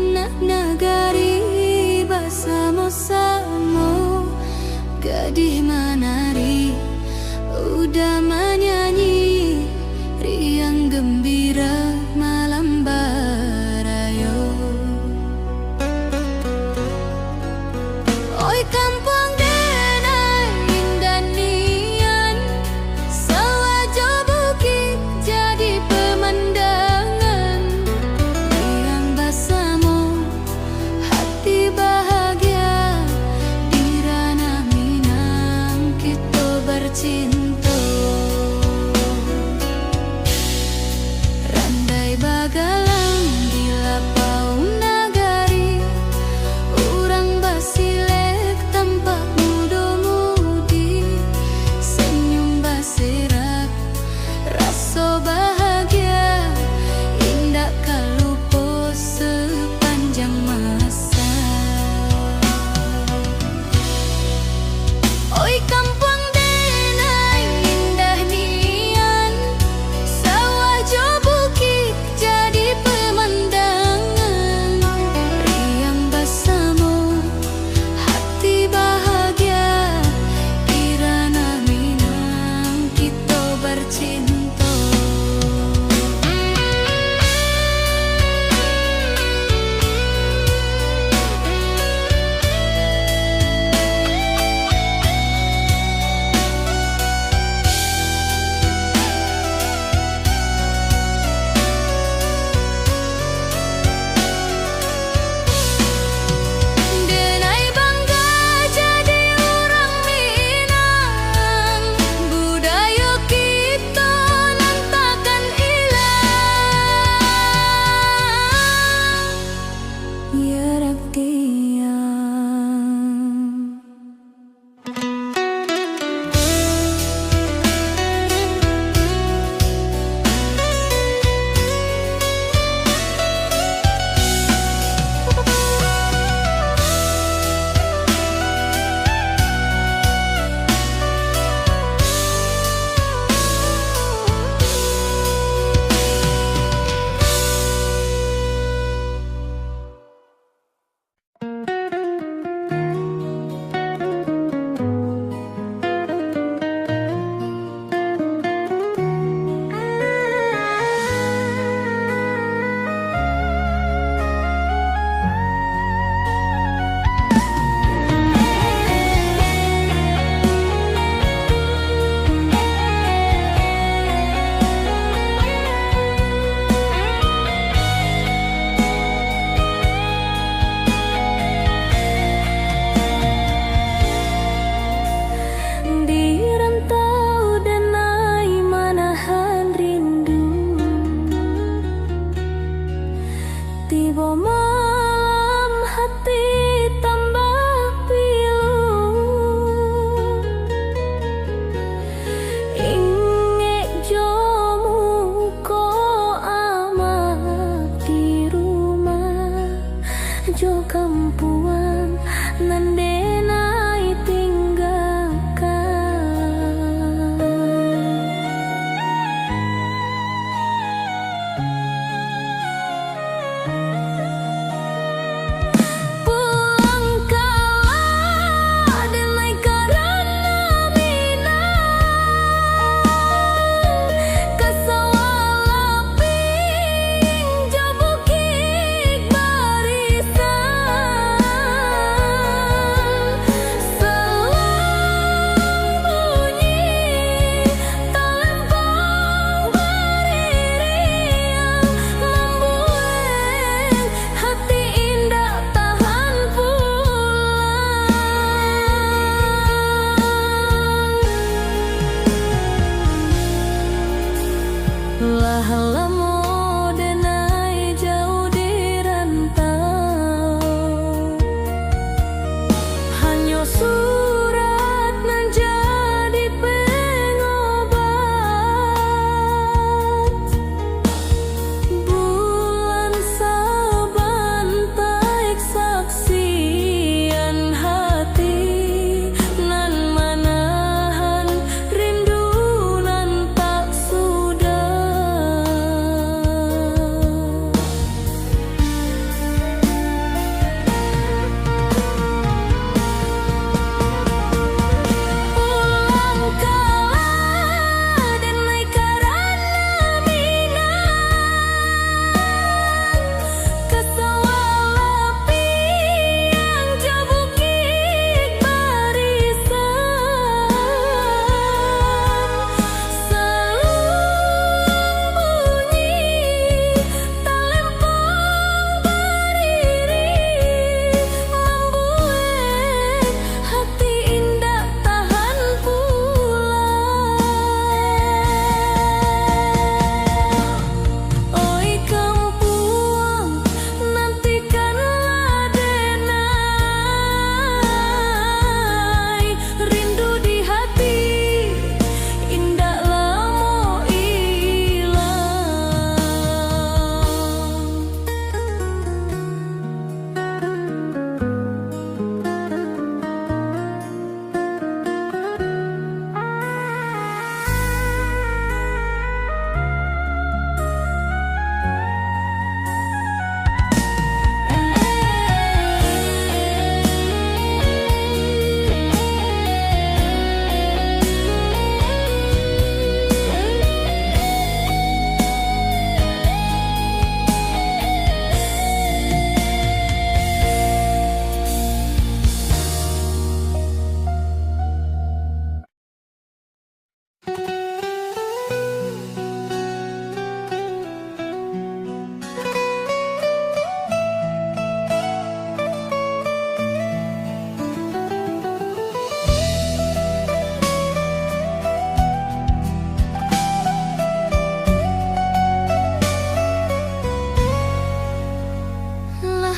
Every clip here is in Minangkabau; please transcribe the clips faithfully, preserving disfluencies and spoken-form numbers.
Nak nagari basamo-samo, gadih manari, uda manyanyi, riang gambira malam barayo. Oi kampuang denai indah nian, sawah jo bukik jadi pamandangan. Riang basamo, hati bahagia, di ranah Minang kito bacinto. Randai bagalang di lapau nagari, urang basilek tampak mudo-mudi, senyum baserak, raso bahagia, indak ka lupo sapanjang masa. Oi kampuang denai indah nian, sawah jo bukik jadi pamandangan. Riang basamo, hati bahagia, di ranah Minang kito bacinto. Denai bangga jadi urang Minang, budayo kito nan takkan ilang. Yo, Raktiang. Di rantau denai manahan rindu, tibo malam hati tambah pilu. Ingek jo muko amak di rumah, jo kampuang nan denai tinggakan. Pulang kalah denai karano Minang, ka sawah laping jo bukik barisan.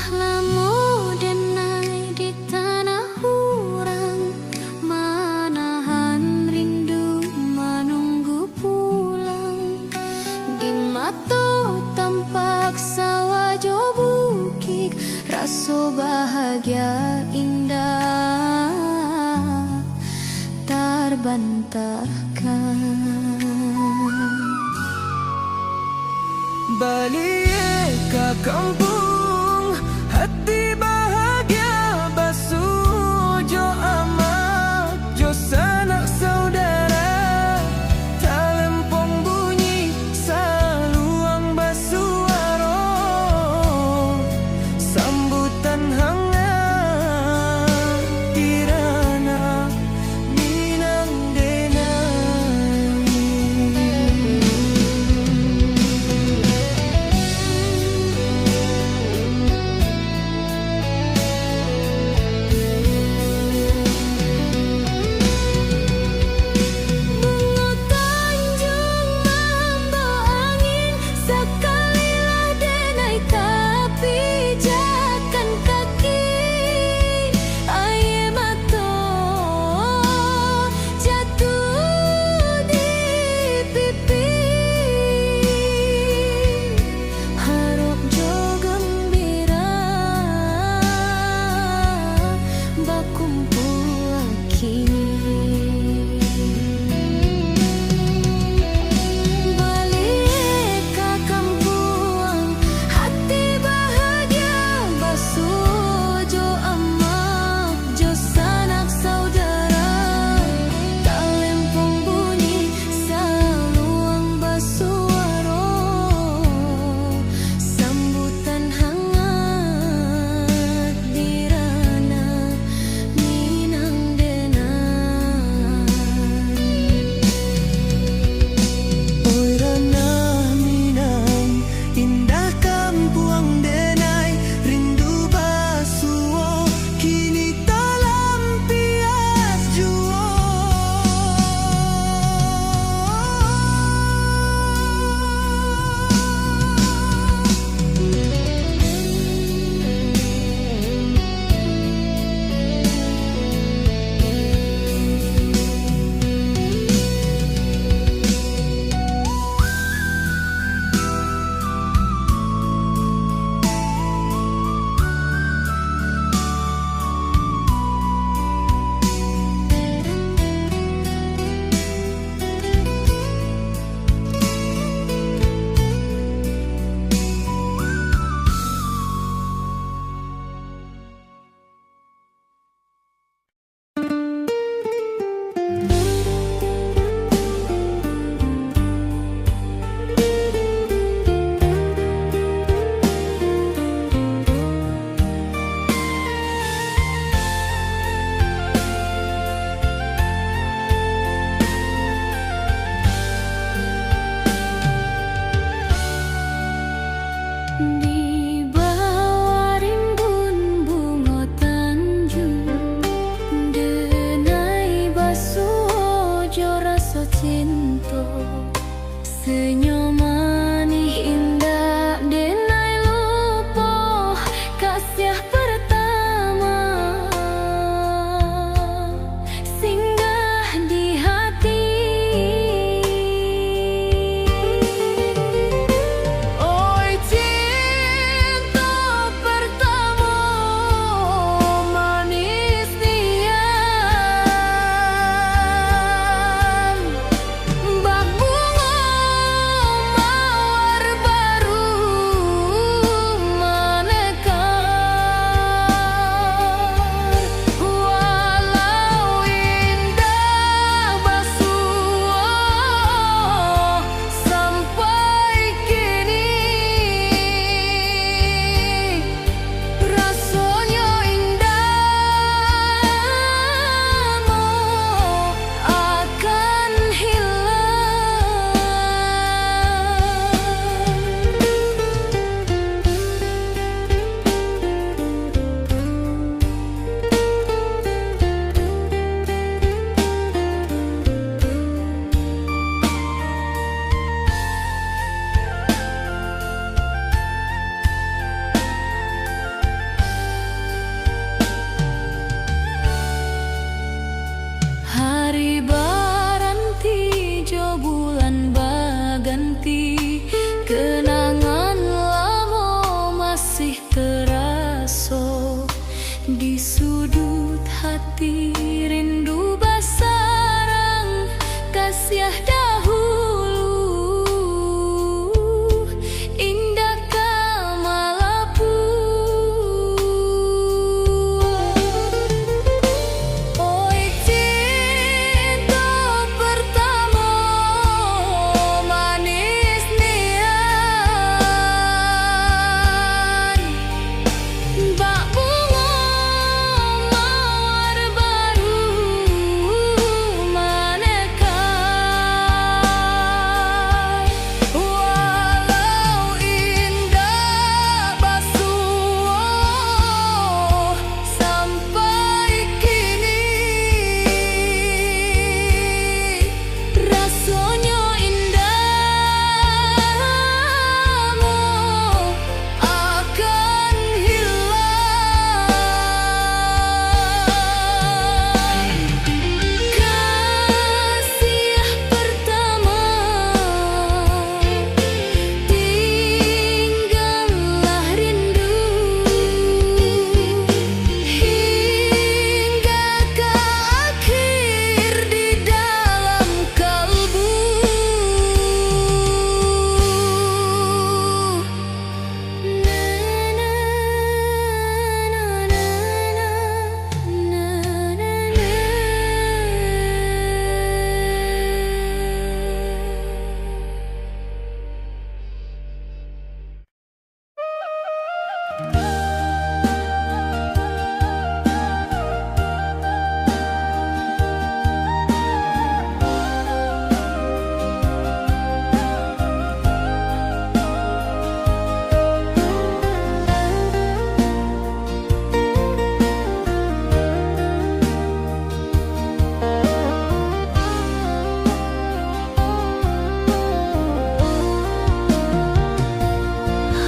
Lamo denai di tanah urang, manahan rindu manunggu pulang. Di mato tampak sawah jo bukik, raso bahagia indah tarbantakkan. Baliak ka kampuang, hati bahagia basuo jo amak, jo sanak saudara. Talempong bunyi, saluang basuaro. Sambutan hangat di ranah Minang denai. Bungo tanjuang mambao angin, sakalilah denai tapijakan kaki. Aia mato jatuah di pipi, harok jo gambira bakumpua kini. Baliak ka kampuang, hati bahagia basuo jo amak, jo sanak saudara. Talempong bunyi, saluang basuaro. Sambutan hangat di ranah Minang denai. Oi ranah Minang, indah kampuang denai, rindu basuo kini talampias juo. Di bawah rimbun bungo tanjuang, denai basuo jo raso cinto. Senyum manih indak denai lupo, kasiah pertama singgah di hati. Oi cinto pertamo manis nian, bak bungo mawar baru maneka. So, di sudut hati rindu basarang, kasiah dahulu indak ka malapu. Oi, cinta pertama manis nian. Bak bungo mawar baru manekan, walau indak basuo sampai kini, rasonyo indah mu akan hilang. Kasiah pertama, tinggallah rindu hingga ka akhir di dalam kalbu.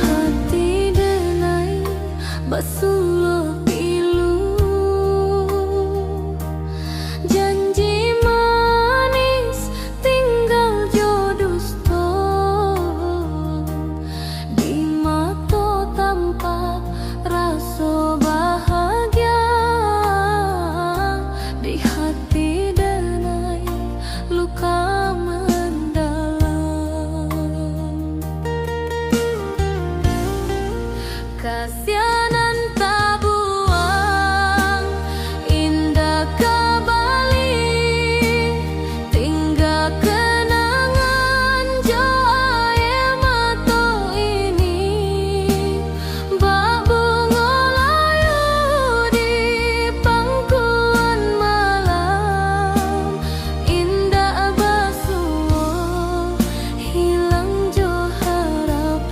Hati denai basuloh pilu, janji manis tinggal jo dusto. Di mato tampak raso bahagia, di hati denai luka mandalam. Kasianan tabuang indak ka bali, tingga kenangan jo aia mato ini. Bak bungo layu di pangkuan malam, indak basuo, hilang jo harapan.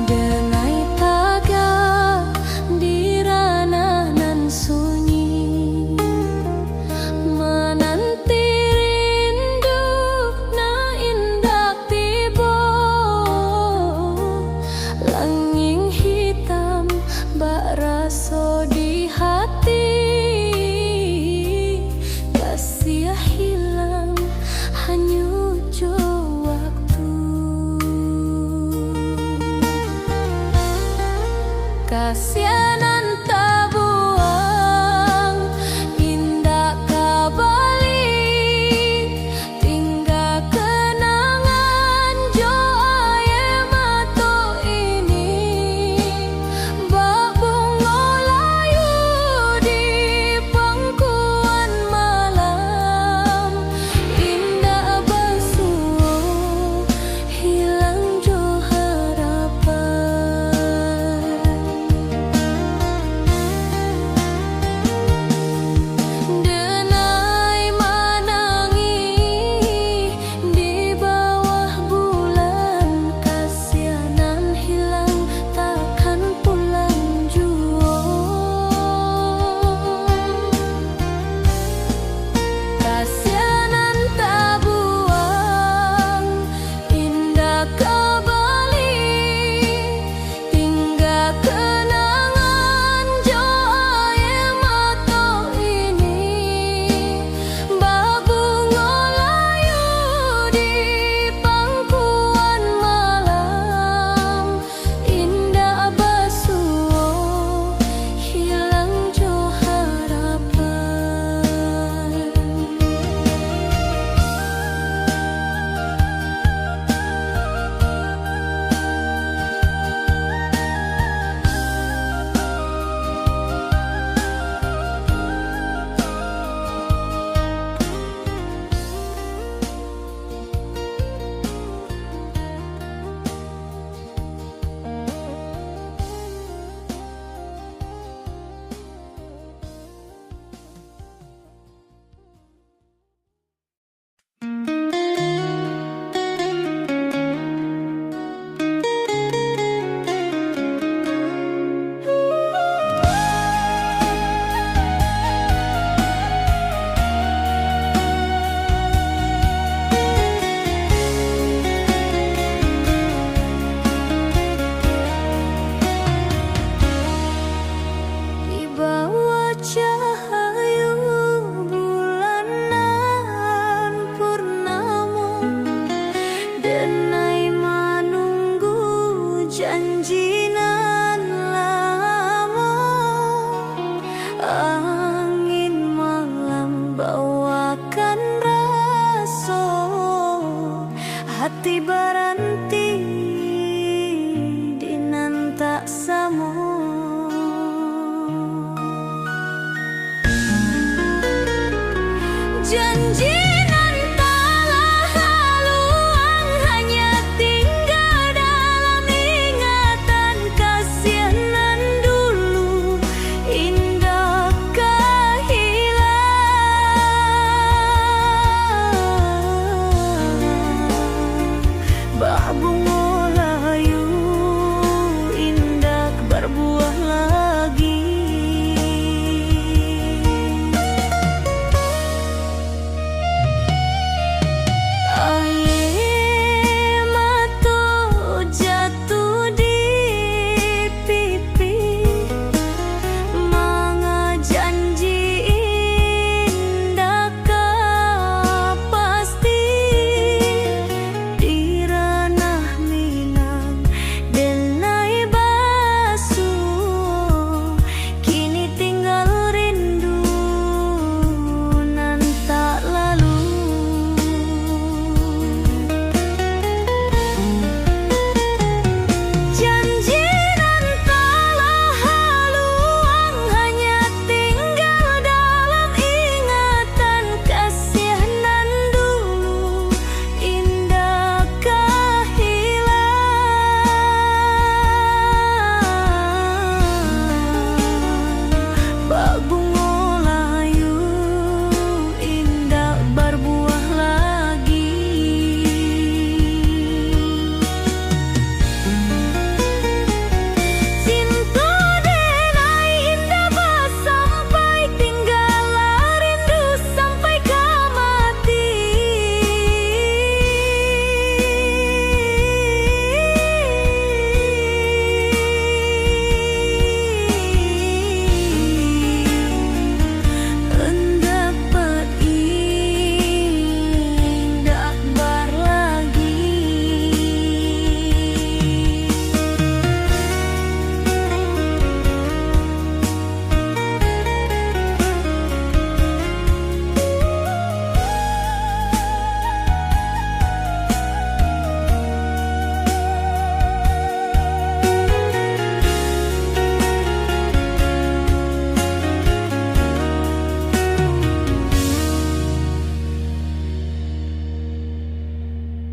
Denai tagak di ranah nan sunyi, mananti rindu nan indak tibo. Langing hitam bak raso di hati, kasiah hilang hanyut jo waktu. Kasianan tabuang indak ka bali, tingga kenangan jo aia mato ini. Bak bungo layu di pangkuan malam, indak basuo, hilang jo harapan. Janji